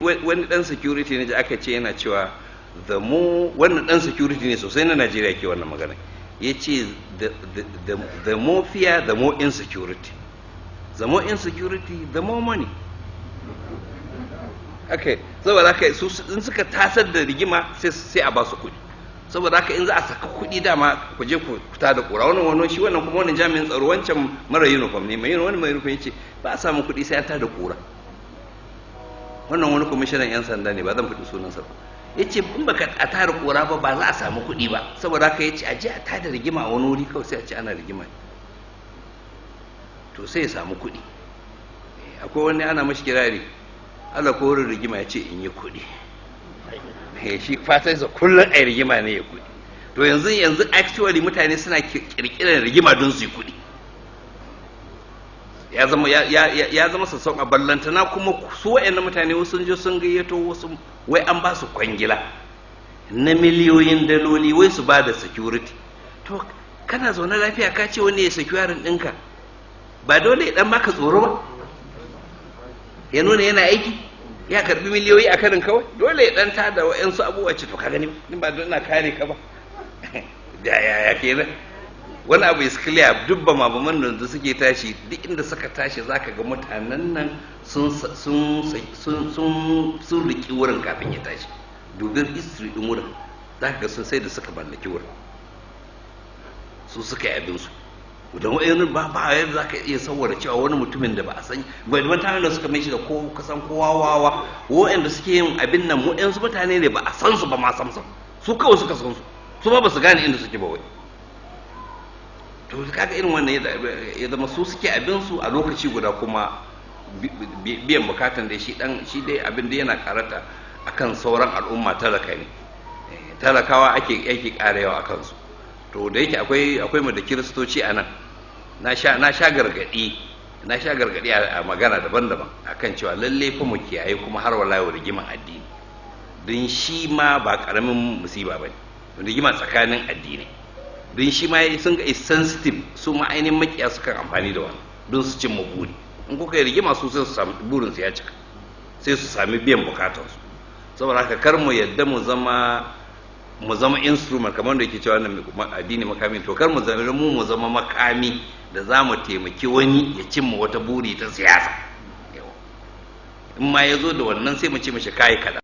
Wani dan security ne da aka ce yana cewa the more, wannan dan security ne sosai na Najeriya ke wannan magana, ya ce, "The more fear, the more insecurity. The more insecurity, the more money." Okay, saboda haka su in suka tasar da rigima, sai a ba su kuɗi. Saboda haka in za a saka kuɗi, dama ku je ku fita da ƙura. Wannan wannan shi wannan kuma wannan jami'in tsaro, wancan mara uniform ne, mai wani mai uniform yace ba a samu kuɗi sai an tada ƙura. Wannan wani kwamishinan 'yan sanda ne, ba zan faɗi sunansa ba, yace in baka a tara ƙura ba, ba za a samu kuɗi ba. Saboda haka yace a je a tada rigima a wani wuri kawai, sai a ce ana rigima, to sai ya samu kuɗi. Akwai wani ana mashi kirari, Allah ko wurin rigima, ya ce in yi kuɗi. Shi fatansa kullum a rigima ne ya kuɗi. To yanzu actually mutane suna kirkirar rigima don su yi kuɗi. Ya zama sassauƙa. Ballantana kuma su wa'annan mutane wasu sun je sun gayyato wasu, wai an ba su kwangila na miliyoyin daloli, wai su ba da security. To kana zaune lafiya, ka ce wani ya securing ɗinka, ba dole ya dan baka tsoro ba, ya nuna yana aiki, ya karbi miliyoyi a karin kawai. Dole ya dan tada wa'yansu abubuwa, ce to ka gani, in ba don ina kare ka ba da yaya kenan? Wani abu is clear, duk ba mabaman da suke tashi, duk inda suka tashi zaka ga mutanen nan sun riki wurin kafin ya tashi. Dubin history din wurin, zaka ga sun sai da suka mallaki wurin, su suka yi abinsu. Don wani ba yadda za ka iya saboda cewa wani mutumin da ba a san mutanen da suka mai shi da ko kasan kowa wawa, waɗanda suke yin abin nan, waɗansu mutane ne ba a san su ba ma sam sam, su kawai suka san su, su ba su gane inda suke ba wai. To kaga irin wannan ya zama su suke abin su a lokaci guda, kuma biyan bukatan da shi dan shi dai abin da yana karata akan sauran al'umma talaka ne, talakawa ake karewa a kansu. To da yake akwai mu da Kiristoci a nan, na sha gargadi a magana daban-daban akan cewa lalle fa mu kiyaye kuma har wallahi rigiman addini, don shi ma ba karamin musiba bane, rigima tsakanin addinai, don shi ma sun ga is sensitive. Su ma ainihin makiya sukan amfani da wannan don su cimma buri. In kuka yi rigima, su sai su sami burin su ya cika, sai su sami biyan bukatansu. Saboda haka kar mu yadda mu zama instrument, kamar da yake cewa wannan addini makami. To kar mu zama mu zama makami da za mu taimaki wani ya cimma wata buri ta siyasa. In ma ya zo da wannan, sai mu ce mishi kai kaɗan.